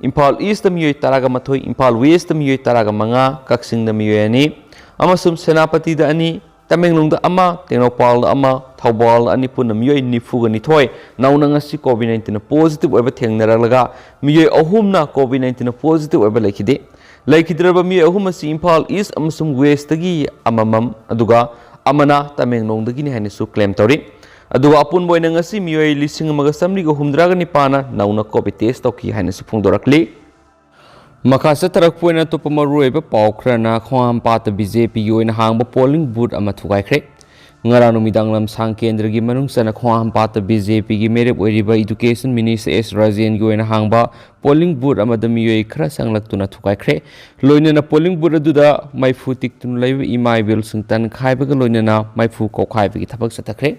ꯏꯝꯐꯥꯜ ꯏꯁꯇ ꯃꯤꯑꯣꯏ ꯇꯔꯥꯒ ꯃꯥꯊꯣꯏ, ꯏꯝꯐꯥꯜ ꯋꯦꯁꯇ ꯃꯤꯑꯣꯏ ꯇꯔꯥꯒ ꯃꯉꯥ, ꯀꯛꯆꯤꯡꯗ ꯃꯤꯑꯣꯏ ꯑꯅꯤ ꯑꯃꯁꯨꯡ ꯁꯦꯅꯥꯄꯇꯤꯗ ꯑꯅꯤ, ꯇꯃꯦꯡꯂꯣꯡꯗ ꯑꯃ, ꯇꯦꯡꯅꯧꯄꯥꯜꯗ ꯑꯃ, ꯊꯧꯕꯥꯜꯗ ꯑꯅꯤ, ꯄꯨꯟꯅ ꯃꯤꯑꯣꯏ ꯅꯤꯐꯨꯒ ꯅꯤꯊꯣꯏ ꯅꯧꯅ ꯉꯁꯤ ꯀꯣꯚꯤꯗ ꯅꯥꯏꯟꯇꯤꯟ ꯄꯣꯖꯤꯇꯤꯚ ꯑꯣꯏꯕ ꯊꯦꯡꯅꯔꯛꯂꯒ, ꯃꯤꯑꯣꯏ ꯑꯍꯨꯝꯅ ꯀꯣꯚꯤꯗ ꯅꯥꯏꯟꯇꯤꯟ ꯄꯣꯖꯤꯇꯤꯚ ꯑꯣꯏꯕ ꯂꯩꯈꯤꯗꯦ꯫ ꯂꯩꯈꯤꯗ꯭ꯔꯕ ꯃꯤꯑꯣꯏ ꯑꯍꯨꯝ ꯑꯁꯤ ꯏꯝꯐꯥꯜ ꯏꯁ ꯑꯃꯁꯨꯡ ꯋꯦꯁꯇꯒꯤ ꯑꯃꯃꯝ, ꯑꯗꯨꯒ ꯑꯃꯅ ꯇꯃꯦꯡꯂꯣꯡꯗꯒꯤꯅꯤ ꯍꯥꯏꯅꯁꯨ ꯀ꯭ꯂꯦꯝ ꯇꯧꯔꯤ꯫ ꯑꯗꯨꯒ ꯑꯄꯨꯟꯕ ꯑꯣꯏꯅ ꯉꯁꯤ ꯃꯤꯑꯣꯏ ꯂꯤꯁꯤꯡ ꯑꯃꯒ ꯆꯥꯃꯔꯤꯒ ꯍꯨꯝꯗ꯭ꯔꯥꯒ ꯅꯤꯄꯥꯟꯅ ꯅꯧꯅ ꯀꯣꯚꯤꯗ ꯇꯦꯁ ꯇꯧꯈꯤ ꯍꯥꯏꯅꯁꯨ ꯐꯣꯡꯗꯣꯔꯛꯂꯤ꯫ ꯃꯈꯥ ꯆꯠꯊꯔꯛꯄ ꯑꯣꯏꯅ ꯑꯇꯣꯞꯄ ꯃꯔꯨꯑꯣꯏꯕ ꯄꯥꯎ ꯈꯔꯅ, ꯈꯣꯡꯍꯥꯝꯄꯥꯠꯇ ꯕꯤ ꯖꯦ ꯄꯤꯒꯤ ꯑꯣꯏꯅ ꯍꯥꯡꯕ ꯄꯣꯂꯤꯡ ꯕꯨꯊ ꯑꯃ ꯊꯨꯒꯥꯏꯈ꯭ꯔꯦ꯫ ꯉꯔꯥꯡ ꯅꯨꯃꯤꯗꯥꯡ ꯂꯝꯁꯥꯡ ꯀꯦꯟꯗ꯭ꯔꯒꯤ ꯃꯅꯨꯡ ꯆꯟꯅ ꯈꯣꯡꯍꯥꯝꯄꯥꯠꯇ ꯕꯤ ꯖꯦ ꯄꯤꯒꯤ ꯃꯤꯔꯦꯞ ꯑꯣꯏꯔꯤꯕ ꯏꯗꯨꯀꯦꯁꯟ ꯃꯤꯅꯤꯁꯇꯔ ꯑꯦꯁ ꯔꯥꯖꯦꯟꯒꯤ ꯑꯣꯏꯅ ꯍꯥꯡꯕ ꯄꯣꯂꯤꯡ ꯕꯨꯊ ꯑꯃꯗ ꯃꯤꯑꯣꯏ ꯈꯔ ꯆꯪꯂꯛꯇꯨꯅ ꯊꯨꯒꯥꯏꯈ꯭ꯔꯦ꯫ ꯂꯣꯏꯅꯅ ꯄꯣꯂꯤꯡ ꯕꯨꯊ ꯑꯗꯨꯗ ꯃꯩꯐꯨ ꯇꯤꯛꯇꯨꯅ ꯂꯩꯕ ꯏꯃꯥ ꯏꯕꯦꯜꯁꯤꯡ ꯇꯟꯈꯥꯏꯕꯒ ꯂꯣꯏꯅꯅ ꯃꯩꯐꯨ ꯀꯣꯛꯈꯥꯏꯕꯒꯤ ꯊꯕꯛ ꯆꯠꯊꯈ꯭ꯔꯦ꯫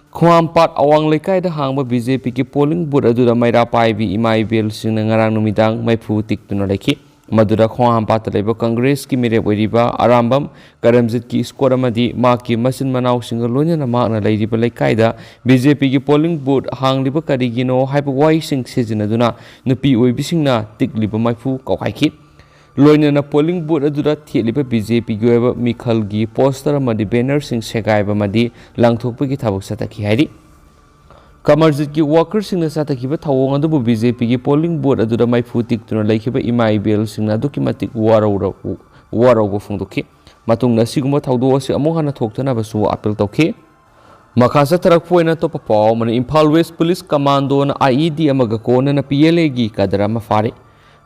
ꯈꯣꯡꯍꯥꯝꯄꯥꯠ ꯑꯋꯥꯡ ꯂꯩꯀꯥꯏꯗ ꯍꯥꯡꯕ ꯕꯤ ꯖꯦ ꯄꯤꯒꯤ ꯄꯣꯂꯤꯡ ꯕꯨꯊ ꯑꯗꯨꯗ ꯃꯩꯔꯥ ꯄꯥꯏꯕꯤ ꯏꯃꯥ ꯏꯕꯦꯜꯁꯤꯡꯅ ꯉꯔꯥꯡ ꯅꯨꯃꯤꯗꯥꯡ ꯃꯩꯐꯨ ꯇꯤꯛꯇꯨꯅ ꯂꯩꯈꯤ꯫ ꯃꯗꯨꯗ ꯈꯣꯡꯍꯥꯝꯄꯥꯠꯇ ꯂꯩꯕ ꯀꯪꯒ꯭ꯔꯦꯁꯀꯤ ꯃꯤꯔꯦꯞ ꯑꯣꯏꯔꯤꯕ ꯑꯔꯥꯝꯕꯝ ꯀꯔꯝꯖꯤꯠꯀꯤ ꯏꯁꯀꯣꯔ ꯑꯃꯗꯤ ꯃꯍꯥꯛꯀꯤ ꯃꯆꯤꯟ ꯃꯅꯥꯎꯁꯤꯡꯒ ꯂꯣꯏꯅꯅ ꯃꯍꯥꯛꯅ ꯂꯩꯔꯤꯕ ꯂꯩꯀꯥꯏꯗ ꯕꯤ ꯖꯦ ꯄꯤꯒꯤ ꯄꯣꯂꯤꯡ ꯕꯨꯊ ꯍꯥꯡꯂꯤꯕ ꯀꯔꯤꯒꯤꯅꯣ ꯍꯥꯏꯕ ꯋꯥꯍꯩꯁꯤꯡ ꯁꯤꯖꯤꯟꯅꯗꯨꯅ ꯅꯨꯄꯤ ꯑꯣꯏꯕꯤꯁꯤꯡꯅ ꯇꯤꯛꯂꯤꯕ ꯃꯩꯐꯨ ꯀꯥꯎꯈꯥꯏꯈꯤ꯫ ꯂꯣꯏꯅꯅ ꯄꯣꯂꯤꯡ ꯕꯨꯊ ꯑꯗꯨꯗ ꯊꯦꯠꯂꯤꯕ ꯕꯤ ꯖꯦ ꯄꯤꯒꯤ ꯑꯣꯏꯕ ꯃꯤꯈꯜꯒꯤ ꯄꯣꯁꯇꯔ ꯑꯃꯗꯤ ꯕꯦꯅꯔꯁꯤꯡ ꯁꯦꯒꯥꯏꯕ ꯑꯃꯗꯤ ꯂꯪꯊꯣꯛꯄꯒꯤ ꯊꯕꯛ ꯆꯠꯊꯈꯤ ꯍꯥꯏꯔꯤ꯫ ꯀꯃꯔꯖꯤꯠꯀꯤ ꯋꯥꯀꯔꯁꯤꯡꯅ ꯆꯠꯊꯈꯤꯕ ꯊꯧꯑꯣꯡ ꯑꯗꯨꯕꯨ ꯕꯤ ꯖꯦ ꯄꯤꯒꯤ ꯄꯣꯂꯤꯡ ꯕꯨꯊ ꯑꯗꯨꯗ ꯃꯩꯐꯨ ꯇꯤꯛꯇꯨꯅ ꯂꯩꯈꯤꯕ ꯏꯃꯥ ꯏꯕꯦꯜꯁꯤꯡꯅ ꯑꯗꯨꯛꯀꯤ ꯃꯇꯤꯛ ꯋꯥꯔꯧꯔ-, ꯋꯥꯔꯧꯕ ꯐꯣꯡꯗꯣꯛꯈꯤ꯫ ꯃꯇꯨꯡꯗ ꯑꯁꯤꯒꯨꯝꯕ ꯊꯧꯗꯣꯛ ꯑꯁꯤ ꯑꯃꯨꯛ ꯍꯟꯅ ꯊꯣꯛꯇꯅꯕꯁꯨ ꯑꯥꯄꯤꯜ ꯇꯧꯈꯤ꯫ ꯃꯈꯥ ꯆꯠꯊꯔꯛꯄ ꯑꯣꯏꯅ ꯑꯇꯣꯞꯄ ꯄꯥꯎ ꯑꯃꯅ, ꯏꯝꯐꯥꯜ ꯋꯦꯁ ꯄꯨꯂꯤꯁ ꯀꯃꯥꯟꯗꯣꯅ ꯑꯥꯏ ꯏ ꯗꯤ ꯑꯃꯒ ꯀꯣꯟꯅꯅ ꯄꯤ ꯑꯦꯜ ꯑꯦꯒꯤ ꯀꯗꯔ ꯑꯃ ꯐꯥꯔꯦ꯫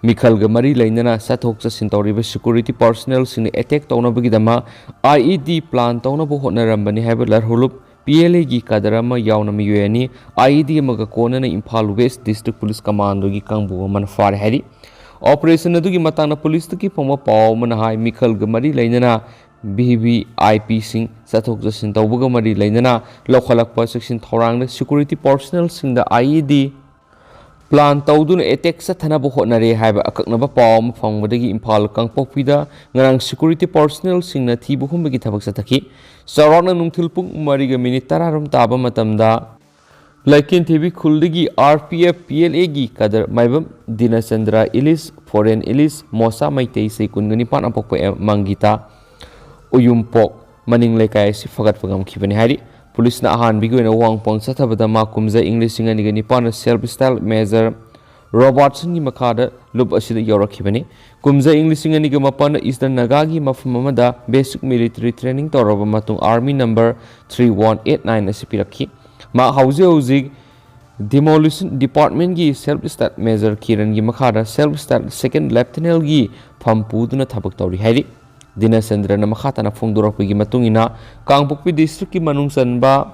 ꯃꯤꯈꯜꯒ ꯃꯔꯤ ꯂꯩꯅꯅ ꯆꯠꯊꯣꯛ ꯆꯠꯁꯤꯟ ꯇꯧꯔꯤꯕ ꯁꯦꯀ꯭ꯌꯨꯔꯤꯇꯤ ꯄꯥꯔꯁꯣꯅꯦꯜꯁꯤꯡꯅ ꯑꯦꯇꯦꯛ ꯇꯧꯅꯕꯒꯤꯗꯃꯛ ꯑꯥꯏ ꯏ ꯗꯤ ꯄ꯭ꯂꯥꯟ ꯇꯧꯅꯕ ꯍꯣꯠꯅꯔꯝꯕꯅꯤ ꯍꯥꯏꯕ ꯂꯔꯍꯨꯂꯨꯞ ꯄꯤ ꯑꯦꯜ ꯑꯦꯒꯤ ꯀꯗꯔ ꯑꯃ ꯌꯥꯎꯅ ꯃꯤꯑꯣꯏ ꯑꯅꯤ ꯑꯥꯏ ꯏ ꯗꯤ ꯑꯃꯒ ꯀꯣꯟꯅꯅ ꯏꯝꯐꯥꯜ ꯋꯦꯁ ꯗꯤꯁꯇ꯭ꯔꯤꯛ ꯄꯨꯂꯤꯁ ꯀꯃꯥꯟꯗꯣꯒꯤ ꯀꯥꯡꯕꯨ ꯑꯃꯅ ꯐꯥꯔꯦ ꯍꯥꯏꯔꯤ꯫ ꯑꯣꯄꯔꯦꯁꯟ ꯑꯗꯨꯒꯤ ꯃꯇꯥꯡꯗ ꯄꯨꯂꯤꯁꯇꯒꯤ ꯐꯪꯕ ꯄꯥꯎ ꯑꯃꯅ ꯍꯥꯏ, ꯃꯤꯈꯜꯒ ꯃꯔꯤ ꯂꯩꯅꯅ ꯚꯤ ꯚꯤ ꯑꯥꯏ ꯄꯤꯁꯤꯡ ꯆꯠꯊꯣꯛ ꯆꯠꯁꯤꯟ ꯇꯧꯕꯒ ꯃꯔꯤ ꯂꯩꯅꯅ ꯂꯧꯈꯠꯂꯛꯄ ꯆꯦꯛꯁꯤꯟ ꯊꯧꯔꯥꯡꯗ ꯁꯦꯀ꯭ꯌꯨꯔꯤꯇꯤ ꯄꯥꯔꯁꯣꯅꯦꯜꯁꯤꯡꯗ ꯑꯥꯏ ꯏ ꯗꯤ ꯄ꯭ꯂꯥꯟ ꯇꯧꯗꯨꯅ ꯑꯦꯇꯦꯛ ꯆꯠꯊꯅꯕ ꯍꯣꯠꯅꯔꯦ ꯍꯥꯏꯕ ꯑꯀꯛꯅꯕ ꯄꯥꯎ ꯑꯃ ꯐꯪꯕꯗꯒꯤ ꯏꯝꯐꯥꯜ ꯀꯥꯡꯄꯣꯛꯄꯤꯗ ꯉꯔꯥꯡ ꯁꯦꯀ꯭ꯌꯨꯔꯤꯇꯤ ꯄꯥꯔꯁꯣꯅꯦꯜꯁꯤꯡꯅ ꯊꯤꯕ ꯍꯨꯝꯕꯒꯤ ꯊꯕꯛ ꯆꯠꯊꯈꯤ꯫ ꯆꯥꯎꯔꯥꯛꯅ ꯅꯨꯡꯊꯤꯜ ꯄꯨꯡ ꯃꯔꯤꯒ ꯃꯤꯅꯤꯠ ꯇꯔꯥꯔꯣꯝ ꯇꯥꯕ ꯃꯇꯝꯗ ꯂꯩꯀꯦꯟꯊꯦꯕꯤ ꯈꯨꯜꯗꯒꯤ R P F P L ꯑꯦꯒꯤ ꯀꯗꯔ ꯃꯥꯏꯕꯝ ꯗꯤꯅꯆꯟꯗ꯭ꯔ ꯏꯂꯤꯁ, ꯐꯣꯔꯦꯟ ꯏꯂꯤꯁ, ꯃꯣꯁꯥ ꯃꯩꯇꯩ, ꯆꯍꯤ ꯀꯨꯟꯒ ꯅꯤꯄꯥꯟ, ꯑꯄꯣꯛꯄ ꯑꯦꯝ ꯃꯪꯒꯤꯇꯥ, ꯎꯌꯨꯝꯄꯣꯛ ꯃꯅꯤꯡ ꯂꯩꯀꯥꯏ ꯑꯁꯤ ꯐꯒꯠꯄ ꯉꯝꯈꯤꯕꯅꯤ ꯍꯥꯏꯔꯤ꯫ ꯄꯨꯂꯤꯁꯅ ꯑꯍꯥꯟꯕꯒꯤ ꯑꯣꯏꯅ ꯋꯥꯍꯪ ꯄꯥꯎꯍꯪ ꯆꯠꯊꯕꯗ ꯃꯥ ꯀꯨꯝꯖꯥ ꯏꯪ ꯂꯤꯁꯤꯡ ꯑꯅꯤꯒ ꯅꯤꯄꯥꯟꯗ ꯁꯦꯜꯐ ꯁ꯭ꯇꯥꯏꯜ ꯃꯦꯖꯔ ꯔꯣꯕꯥꯔꯠꯁꯟꯒꯤ ꯃꯈꯥꯗ ꯂꯨꯞ ꯑꯁꯤꯗ ꯌꯧꯔꯛꯈꯤꯕꯅꯤ꯫ ꯀꯨꯝꯖꯥ ꯏꯪ ꯂꯤꯁꯤꯡ ꯑꯅꯤꯒ ꯃꯥꯄꯟꯗ ꯏꯁꯇꯔꯟ ꯅꯥꯒꯥꯒꯤ ꯃꯐꯝ ꯑꯃꯗ ꯕꯦꯁꯤꯛ ꯃꯤꯂꯤꯇꯔꯤ ꯇ꯭ꯔꯦꯅꯤꯡ ꯇꯧꯔꯕ ꯃꯇꯨꯡ army number three one eight nine ꯑꯁꯤ ꯄꯤꯔꯛꯈꯤ꯫ ꯃꯍꯥꯛ ꯍꯧꯖꯤꯛ ꯍꯧꯖꯤꯛ ꯗꯤꯃꯣꯂꯤꯁꯟ ꯗꯤꯄꯥꯔꯠꯃꯦꯟꯒꯤ ꯁꯦꯜꯐ ꯁ꯭ꯇꯥꯏꯜ ꯃꯦꯖꯔ ꯀꯤꯔꯟꯒꯤ ꯃꯈꯥꯗ ꯁꯦꯜꯐ ꯁ꯭ꯇꯥꯏꯜ ꯁꯦꯀꯦꯟ ꯂꯦꯐꯇꯤꯅꯦꯟꯒꯤ ꯐꯝ ꯄꯨꯗꯨꯅ ꯊꯕꯛ ꯇꯧꯔꯤ ꯍꯥꯏꯔꯤ꯫ ꯗꯤꯅꯆꯟꯗ꯭ꯔꯅ ꯃꯈꯥ ꯇꯥꯅ ꯐꯣꯡꯗꯣꯔꯛꯄꯒꯤ ꯃꯇꯨꯡ ꯏꯟꯅ, ꯀꯥꯡꯄꯣꯛꯄꯤ ꯗꯤꯁꯇ꯭ꯔꯤꯛꯀꯤ ꯃꯅꯨꯡ ꯆꯟꯕ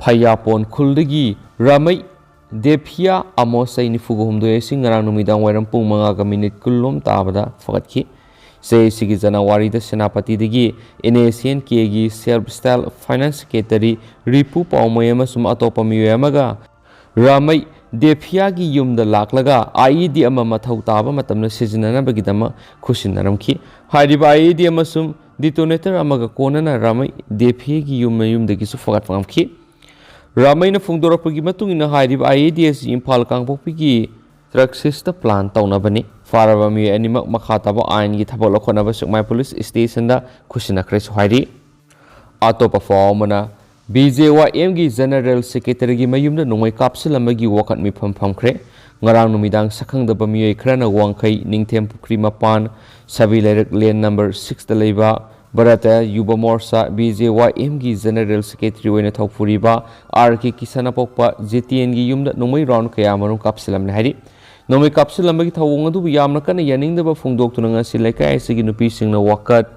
ꯐꯩꯌꯥꯄꯣꯟ ꯈꯨꯜꯗꯒꯤ ꯔꯥꯃꯩ ꯗꯦꯐꯤꯌꯥ ꯑꯃꯣꯁ, ꯆꯍꯤ ꯅꯤꯐꯨꯒ ꯍꯨꯝꯗꯣꯏ ꯑꯁꯤ ꯉꯔꯥꯡ ꯅꯨꯃꯤꯗꯥꯡ ꯋꯥꯏꯔꯝ ꯄꯨꯡ ꯃꯉꯥꯒ ꯃꯤꯅꯤꯠ ꯀꯨꯟꯂꯣꯝ ꯇꯥꯕꯗ ꯐꯒꯠꯈꯤ꯫ ꯆꯍꯤ ꯑꯁꯤꯒꯤ ꯖꯅꯋꯥꯔꯤꯗ ꯁꯦꯅꯥꯄꯇꯤꯗꯒꯤ ꯑꯦꯟ ꯑꯦꯁ ꯑꯦꯟ ꯀꯦꯒꯤ self style finance secretary Ripu Paomei ꯑꯃꯁꯨꯡ ꯑꯇꯣꯞꯄ ꯃꯤꯑꯣꯏ ꯑꯃꯒ ꯔꯥꯃꯩ ꯗꯦꯐꯤꯌꯥꯒꯤ ꯌꯨꯝꯗ ꯂꯥꯛꯂꯒ IED ꯑꯃ ꯃꯊꯧ ꯇꯥꯕ ꯃꯇꯝꯗ ꯁꯤꯖꯤꯟꯅꯅꯕꯒꯤꯗꯃꯛ ꯈꯨꯠꯁꯤꯟꯅꯔꯝꯈꯤ꯫ ꯍꯥꯏꯔꯤꯕ IED ꯑꯃꯁꯨꯡ detonator ꯑꯃꯒ ꯀꯣꯟꯅꯅ ꯔꯥꯃꯩ ꯗꯦꯐꯤꯌꯥꯒꯤ ꯌꯨꯝ ꯃꯌꯨꯝꯗꯒꯤꯁꯨ ꯐꯒꯠꯄ ꯉꯝꯈꯤ꯫ ꯔꯥꯃꯩꯅ ꯐꯣꯡꯗꯣꯔꯛꯄꯒꯤ ꯃꯇꯨꯡ ꯏꯟꯅ, ꯍꯥꯏꯔꯤꯕ IED ꯑꯁꯤ ꯏꯝꯐꯥꯜ ꯀꯥꯡꯄꯣꯛꯄꯤꯒꯤ truck six ꯇ plan ꯇꯧꯅꯕꯅꯤ꯫ ꯐꯥꯔꯕ ꯃꯤꯑꯣꯏ ꯑꯅꯤꯃꯛ ꯃꯈꯥ ꯇꯥꯕ ꯑꯥꯏꯟꯒꯤ ꯊꯕꯛ ꯂꯧꯈꯠꯅꯕ ꯁꯦꯛꯃꯥꯏ police station ꯗ ꯈꯨꯠꯁꯤꯟꯅꯈ꯭ꯔꯦꯁꯨ ꯍꯥꯏꯔꯤ꯫ ꯑꯇꯣꯞꯄ ꯄꯥꯎ ꯑꯃꯅ, BJYM ꯒꯤ General Secretary ꯒꯤ ꯃꯌꯨꯝꯗ ꯅꯣꯡꯃꯩ ꯀꯥꯞꯁꯤꯜꯂꯝꯕꯒꯤ ꯋꯥꯀꯠ ꯃꯤꯐꯝ ꯐꯝꯈ꯭ꯔꯦ꯫ ꯉꯔꯥꯡ ꯅꯨꯃꯤꯗꯥꯡ ꯁꯛꯈꯪꯗꯕ ꯃꯤꯑꯣꯏ ꯈꯔꯅ ꯋꯥꯡꯈꯩ ꯅꯤꯡꯊꯦꯝ ꯄꯨꯈ꯭ꯔꯤ ꯃꯄꯥꯟ ꯁꯕꯤ ꯂꯩꯔꯛ lane number six ꯇ ꯂꯩꯕ ꯚꯥꯔꯇ ꯌꯨꯕ ꯃꯣꯔꯆꯥ, BJYM ꯒꯤ General Secretary ꯑꯣꯏꯅ ꯊꯧꯄꯨꯔꯤꯕ R K ꯀꯤꯁꯟ ꯑꯄꯣꯛꯄ ꯖꯤꯇꯦꯟꯒꯤ ꯌꯨꯝꯗ ꯅꯣꯡꯃꯩ round ꯀꯌꯥ ꯃꯔꯨꯝ ꯀꯥꯞꯁꯤꯜꯂꯝꯂꯦ ꯍꯥꯏꯔꯤ꯫ ꯅꯣꯡꯃꯩ ꯀꯥꯞꯁꯤꯜꯂꯝꯕꯒꯤ ꯊꯧꯑꯣꯡ ꯑꯗꯨꯕꯨ ꯌꯥꯝꯅ ꯀꯟꯅ ꯌꯥꯅꯤꯡꯗꯕ ꯐꯣꯡꯗꯣꯛꯇꯨꯅ ꯉꯁꯤ ꯂꯩꯀꯥꯏ ꯑꯁꯤꯒꯤ ꯅꯨꯄꯤꯁꯤꯡꯅ ꯋꯥꯀꯠ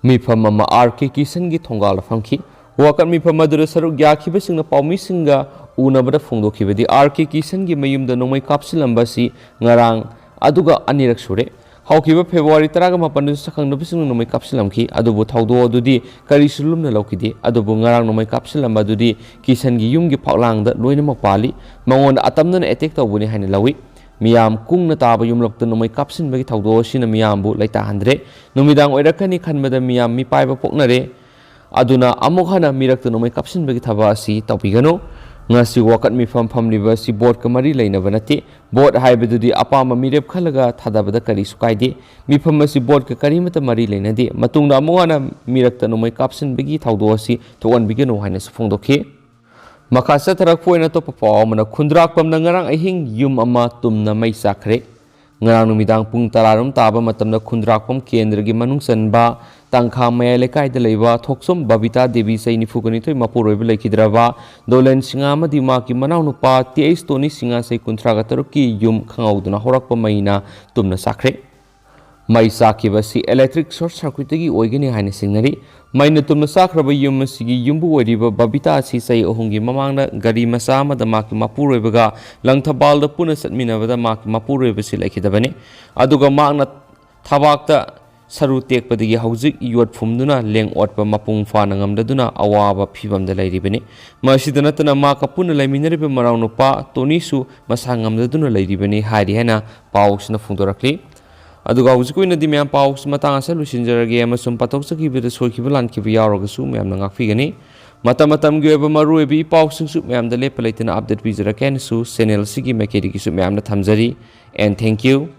ꯃꯤꯐꯝ ꯑꯃ R K ꯀꯤꯁꯟꯒꯤ ꯊꯣꯡꯒꯥꯜꯗ ꯐꯝꯈꯤ꯫ ꯋꯥꯀꯠ ꯃꯤꯐꯝ ꯑꯗꯨꯗ ꯁꯔꯨꯛ ꯌꯥꯈꯤꯕꯁꯤꯡꯅ ꯄꯥꯎꯃꯤꯁꯤꯡꯒ ꯎꯅꯕꯗ ꯐꯣꯡꯗꯣꯛꯈꯤꯕꯗꯤ, R K ꯀꯤꯁꯟꯒꯤ ꯃꯌꯨꯝꯗ ꯅꯣꯡꯃꯩ ꯀꯥꯞꯁꯤꯜꯂꯝꯕ ꯑꯁꯤ ꯉꯔꯥꯡ ꯑꯗꯨꯒ ꯑꯅꯤꯔꯛ ꯁꯨꯔꯦ꯫ ꯍꯧꯈꯤꯕ February ꯇꯔꯥꯒ ꯃꯥꯄꯟꯗꯁꯨ ꯁꯛꯈꯪꯗꯕꯁꯤꯡꯅ ꯅꯣꯡꯃꯩ ꯀꯥꯞꯁꯤꯜꯂꯝꯈꯤ, ꯑꯗꯨꯕꯨ ꯊꯧꯗꯣꯛ ꯑꯗꯨꯗꯤ ꯀꯔꯤꯁꯨ ꯂꯨꯝꯅ ꯂꯧꯈꯤꯗꯦ꯫ ꯑꯗꯨꯕꯨ ꯉꯔꯥꯡ ꯅꯣꯡꯃꯩ ꯀꯥꯞꯁꯤꯜꯂꯝꯕ ꯑꯗꯨꯗꯤ ꯀꯤꯁꯟꯒꯤ ꯌꯨꯝꯒꯤ ꯐꯛꯂꯥꯡꯗ ꯂꯣꯏꯅꯃꯛ ꯄꯥꯜꯂꯤ꯫ ꯃꯉꯣꯟꯗ ꯑꯇꯝꯅꯅ attack ꯇꯧꯕꯅꯤ ꯍꯥꯏꯅ ꯂꯧꯏ꯫ ꯃꯤꯌꯥꯝ ꯀꯨꯡꯅ ꯇꯥꯕ ꯌꯨꯝꯂꯛꯇ ꯅꯣꯡꯃꯩ ꯀꯥꯞꯁꯤꯟꯕꯒꯤ ꯊꯧꯗꯣꯛ ꯑꯁꯤꯅ ꯃꯤꯌꯥꯝꯕꯨ ꯂꯩꯇꯥꯍꯟꯗ꯭ꯔꯦ꯫ ꯅꯨꯃꯤꯗꯥꯡ ꯑꯣꯏꯔꯛꯀꯅꯤ ꯈꯟꯕꯗ ꯃꯤꯌꯥꯝ ꯃꯤꯄꯥꯏꯕ ꯄꯣꯛꯅꯔꯦ꯫ ꯑꯗꯨꯅ ꯑꯃꯨꯛ ꯍꯟꯅ ꯃꯤꯔꯛꯇ ꯅꯣꯡꯃꯩ ꯀꯥꯞꯁꯤꯟꯕꯒꯤ ꯊꯕꯛ ꯑꯁꯤ ꯇꯧꯕꯤꯒꯅꯨ꯫ ꯉꯁꯤ ꯋꯥꯀꯠ ꯃꯤꯐꯝ ꯐꯝꯂꯤꯕ ꯑꯁꯤ vote ꯀ ꯃꯔꯤ ꯂꯩꯅꯕ ꯅꯠꯇꯦ꯫ Vote ꯍꯥꯏꯕꯗꯨꯗꯤ ꯑꯄꯥꯝꯕ ꯃꯤꯔꯦꯞ ꯈꯜꯂꯒ ꯊꯥꯗꯕꯗ ꯀꯔꯤꯁꯨ ꯀꯥꯏꯗꯦ꯫ ꯃꯤꯐꯝ ꯑꯁꯤ vote ꯀ ꯀꯔꯤꯃꯠꯇ ꯃꯔꯤ ꯂꯩꯅꯗꯦ꯫ ꯃꯇꯨꯡꯗ ꯑꯃꯨꯛ ꯍꯟꯅ ꯃꯤꯔꯛꯇ ꯅꯣꯡꯃꯩ ꯀꯥꯞꯁꯤꯟꯕꯒꯤ ꯊꯧꯗꯣꯛ ꯑꯁꯤ ꯊꯣꯛꯍꯟꯕꯤꯒꯅꯨ ꯍꯥꯏꯅꯁꯨ ꯐꯣꯡꯗꯣꯛꯈꯤ꯫ ꯃꯈꯥ ꯆꯠꯊꯔꯛꯄ ꯑꯣꯏꯅ ꯑꯇꯣꯞꯄ ꯄꯥꯎ ꯑꯃꯅ, ꯈꯨꯟꯗ꯭ꯔꯥꯛꯄꯝꯗ ꯉꯔꯥꯡ ꯑꯍꯤꯡ ꯌꯨꯝ ꯑꯃ ꯇꯨꯝꯅ ꯃꯩ ꯆꯥꯛꯈ꯭ꯔꯦ꯫ ꯉꯔꯥꯡ ꯅꯨꯃꯤꯗꯥꯡ ꯄꯨꯡ ꯇꯔꯥꯔꯣꯝ ꯇꯥꯕ ꯃꯇꯝꯗ ꯈꯨꯟꯗ꯭ꯔꯥꯛꯄꯝ ꯀꯦꯟꯗ꯭ꯔꯒꯤ ꯃꯅꯨꯡ ꯆꯟꯕ ꯇꯥꯡꯈꯥ ꯃꯌꯥꯏ ꯂꯩꯀꯥꯏꯗ ꯂꯩꯕ ꯊꯣꯛꯆꯣꯝ ꯕꯕꯤꯇꯥ ꯗꯦꯕꯤ, ꯆꯍꯤ ꯅꯤꯐꯨꯒ ꯅꯤꯊꯣꯏ, ꯃꯄꯨꯔꯣꯏꯕ ꯂꯩꯈꯤꯗ꯭ꯔꯕ ꯗꯣꯂꯦꯟ ꯁꯤꯡꯍ ꯑꯃꯗꯤ ꯃꯍꯥꯛꯀꯤ ꯃꯅꯥꯎꯅꯨꯄꯥ TH ꯇꯣꯅꯤ ꯁꯤꯡꯍ, ꯆꯍꯤ ꯀꯨꯟꯊ꯭ꯔꯥꯒ ꯇꯔꯨꯛꯀꯤ ꯌꯨꯝ ꯈꯪꯍꯧꯗꯅ ꯍꯧꯔꯛꯄ ꯃꯩꯅ ꯇꯨꯝꯅ ꯆꯥꯛꯈ꯭ꯔꯦ꯫ ꯃꯩ ꯆꯥꯛꯈꯤꯕ ꯑꯁꯤ electric short circuit ꯇꯒꯤ ꯑꯣꯏꯒꯅꯤ ꯍꯥꯏꯅ ꯆꯤꯡꯅꯔꯤ꯫ ꯃꯩꯅ ꯇꯨꯝꯅ ꯆꯥꯛꯈ꯭ꯔꯕ ꯌꯨꯝ ꯑꯁꯤꯒꯤ ꯌꯨꯝꯕꯨ ꯑꯣꯏꯔꯤꯕ ꯕꯕꯤꯇꯥ ꯑꯁꯤ ꯆꯍꯤ ꯑꯍꯨꯝꯒꯤ ꯃꯃꯥꯡꯗ ꯒꯥꯔꯤ ꯃꯆꯥ ꯑꯃꯗ ꯃꯍꯥꯛꯀꯤ ꯃꯄꯨꯔꯣꯏꯕꯒ ꯂꯪꯊꯕꯥꯜꯗ ꯄꯨꯟꯅ ꯆꯠꯃꯤꯟꯅꯕꯗ ꯃꯍꯥꯛꯀꯤ ꯃꯄꯨꯔꯣꯏꯕꯁꯤ ꯂꯩꯈꯤꯗꯕꯅꯤ꯫ ꯑꯗꯨꯒ ꯃꯍꯥꯛꯅ ꯊꯕꯥꯛꯇ ꯁꯔꯨ ꯇꯦꯛꯄꯗꯒꯤ ꯍꯧꯖꯤꯛ ꯌꯣꯠ ꯐꯨꯝꯗꯨꯅ ꯂꯦꯡ ꯑꯣꯠꯄ ꯃꯄꯨꯡ ꯐꯥꯅ ꯉꯝꯗꯗꯨꯅ ꯑꯋꯥꯕ ꯐꯤꯚꯝꯗ ꯂꯩꯔꯤꯕꯅꯤ꯫ ꯃꯁꯤꯗ ꯅꯠꯇꯅ ꯃꯍꯥꯛꯀ ꯄꯨꯟꯅ ꯂꯩꯃꯤꯟꯅꯔꯤꯕ ꯃꯅꯥꯎꯅꯨꯄꯥ ꯇꯣꯅꯤꯁꯨ ꯃꯁꯥ ꯉꯝꯗꯗꯨꯅ ꯂꯩꯔꯤꯕꯅꯤ ꯍꯥꯏꯔꯤ ꯍꯥꯏꯅ ꯄꯥꯎꯁꯤꯅ ꯐꯣꯡꯗꯣꯔꯛꯂꯤ꯫ ꯑꯗꯨꯒ ꯍꯧꯖꯤꯛꯀꯤ ꯑꯣꯏꯅꯗꯤ ꯃꯌꯥꯝ ꯄꯥꯎꯁꯤ ꯃꯇꯥꯡ ꯑꯁꯤꯗ ꯂꯣꯏꯁꯤꯟꯖꯔꯒꯦ ꯑꯃꯁꯨꯡ ꯄꯥꯊꯣꯛꯆꯈꯤꯕꯗ ꯁꯣꯏꯈꯤꯕ ꯂꯥꯟꯈꯤꯕ ꯌꯥꯎꯔꯒꯁꯨ ꯃꯌꯥꯝꯅ ꯉꯥꯛꯄꯤꯒꯅꯤ꯫ ꯃꯇꯝ ꯃꯇꯝꯒꯤ ꯑꯣꯏꯕ ꯃꯔꯨꯑꯣꯏꯕ ꯏ ꯄꯥꯎꯁꯤꯡꯁꯨ ꯃꯌꯥꯝꯗ ꯂꯦꯞꯄ ꯂꯩꯇꯅ update ꯄꯤꯖꯔꯛꯀꯦ ꯍꯥꯏꯅꯁꯨ channel ꯑꯁꯤꯒꯤ ꯃꯥꯏꯀꯩꯗꯒꯤꯁꯨ ꯃꯌꯥꯝꯗ ꯊꯝꯖꯔꯤ꯫ And thank you꯫